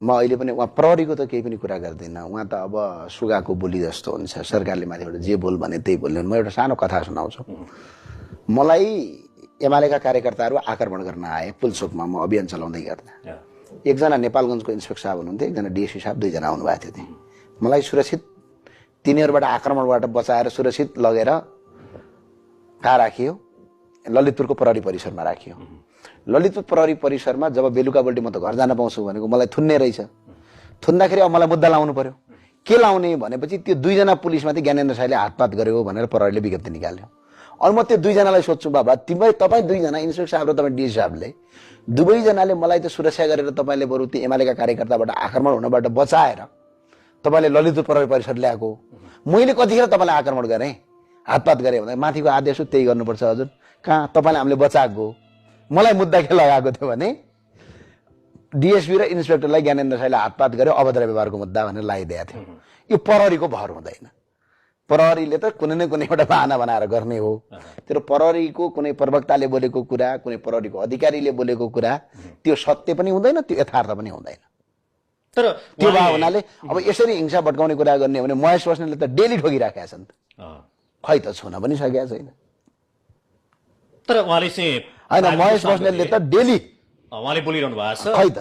म अहिले पनि उहाँ प्रहरीको त केही पनि कुरा गर्दिनँ। उहाँ त अब सुगाको बोली जस्तो हुन्छ, सरकारले माथिबाट जे बोल भने त्यही बोल्ने। म एउटा सानो कथा सुनाउँछु। मलाई एमालेका कार्यकर्ताहरू आक्रमण गर्न आए पुलचोकमा, म अभियान चलाउँदै गर्दा। एकजना नेपालगञ्जको इन्सपेक्टर साहब हुनुहुन्थ्यो, एकजना डिएसपी साहब, दुईजना आउनुभएको थियो। मलाई सुरक्षित तिनीहरूबाट आक्रमणबाट बचाएर सुरक्षित लगेर कहाँ राखियो? ललितपुरको प्रहरी परिसरमा राखियो। ललितपुर प्रहरी परिसरमा जब बेलुकापल्टि म त घर जान पाउँछु भनेको मलाई थुन्ने रहेछ। थुन्दाखेरि अब मलाई मुद्दा लाउनु पर्यो। के लाउने भनेपछि त्यो दुईजना पुलिसमाथि ज्ञानेन्द्र साईले हातपात गर्यो भनेर प्रहरीले विज्ञप्ति निकाल्यो। अनि म त्यो दुईजनालाई सोध्छु, बाबा तपाईँ दुईजना इन्सपेक्टर साहब र तपाईँ डिएसपी साहबले दुवैजनाले मलाई त सुरक्षा गरेर तपाईँले बरु त्यो एमालेका कार्यकर्ताबाट आक्रमण हुनबाट बचाएर तपाईँले ललितपुर प्रहरी परिसर ल्याएको, मैले कतिखेर तपाईँलाई आक्रमण गरेँ, हातपात गरेँ भन्दा माथिको आदेश हो त्यही गर्नुपर्छ हजुर। कहाँ तपाईँले हामीले बचाएको? मलाई मुद्दा के लगाएको थियो भने डिएसपी र इन्सपेक्टरलाई ज्ञानेन्द्र साईले हातपात गर्यो अभद्र व्यवहारको मुद्दा भनेर लगाइदिएको थियो। यो प्रहरीको भर हुँदैन। प्रहरीले त कुनै न कुनै एउटा बहाना बनाएर गर्ने हो। तर प्रहरीको कुनै प्रवक्ताले बोलेको कुरा, कुनै प्रहरीको अधिकारीले बोलेको कुरा त्यो सत्य पनि हुँदैन, त्यो यथार्थ पनि हुँदैन। तर त्यो भए हुनाले अब यसरी हिंसा भड्काउने कुरा गर्ने हो भने महेश बस्नेतले त डेली ठोकिराखेका छन्, खै त छुन पनि सकेका छैन। तर उहाँले चाहिँ होइन, महेश बस्नेतले त डेली उहाँले बोलिरहनु भएको छ, खै त